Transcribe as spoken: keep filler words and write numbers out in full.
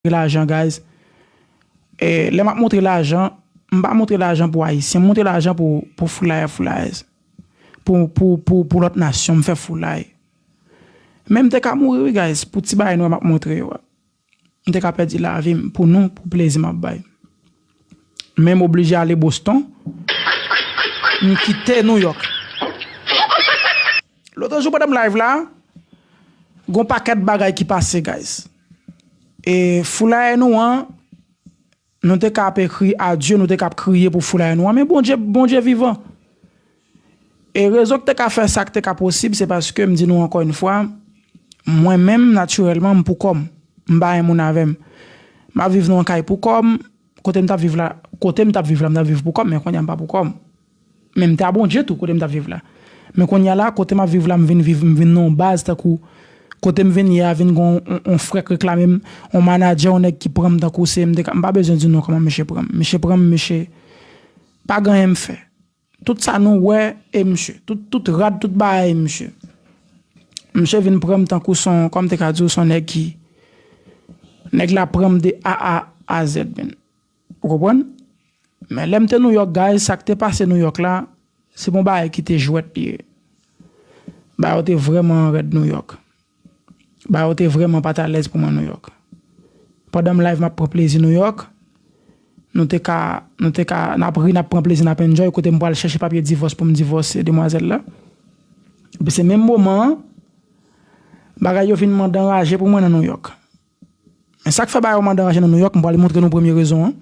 montre lajan, guys. E, lè m ap montre lajan, m pa montre lajan pou Ayisyen, m montre lajan pou, pou foulay, foulay. Pou, pou, pou, pou lòt nasyon, m fè foulay. Men m te ka mouri, wi, guys, pou ti bagay nou m ap montre yo a. M te ka pèdi lavi m pou nou, pou plezi m ap bay. Men m oblije ale Boston. M kite New York. Lòt jou pandan m live la, gon pakèt bagay ki pase, guys. E foulay nou an, nou te ka ap ekri adye, nou te ka ap kriye pou foulay nou an, men Bondye, Bondye vivan. E rezon ki te ka fè sa ki te ka posib, se paske m di nou ankò yon fwa, mwen menm, natirèlman, m pou kò m. M pa gen moun avè m. M ap viv nan yon kay pou kò m, kote m t ap viv la, kote m t ap viv la, m t ap viv pou kò m, men kounye a m pa pou kò m. Men m te a Bondye tou, kote m t ap viv la. Men kounye a la, kote m ap viv la, m vin viv, m vin nan yon baz tankou, kote m vin ye a, vin gen yon, yon, yon frè k reklame m, yon manadjè, yon nèg ki pran m tankou se, m te ka, m pa bezwen di non kòman misye pran m. Misye pran m, misye pa gen anyen m fè. Tout sa nou wè, e misye. Tout, tout rad, tout bagay, e misye. Misye vin pran m tankou se yon, kòm te ka di w, se yon nèg ki, nèg la pran m de A a, a Z, man. Ou konprann? Men lè m te New York, guys, sa k te pase New York la, se pa yon bagay ki te jwèt li ye. Bagay yo te vrèman rèd New York. Bagay yo te vrèman pa t alèz pou mwen New York. Pandan m live, m ap pran plezi New York. Nou te ka, nou te ka, n ap ri, n ap pran plezi, n ap enjoy. Kote m pral chèche papye divòs pou m divòse demwazèl la. Epi se menm moman an, bagay yo vin mande anraje pou mwen nan New York. Men sa k fè bagay yo mande anraje nan New York, m pral montre nou premye rezon an.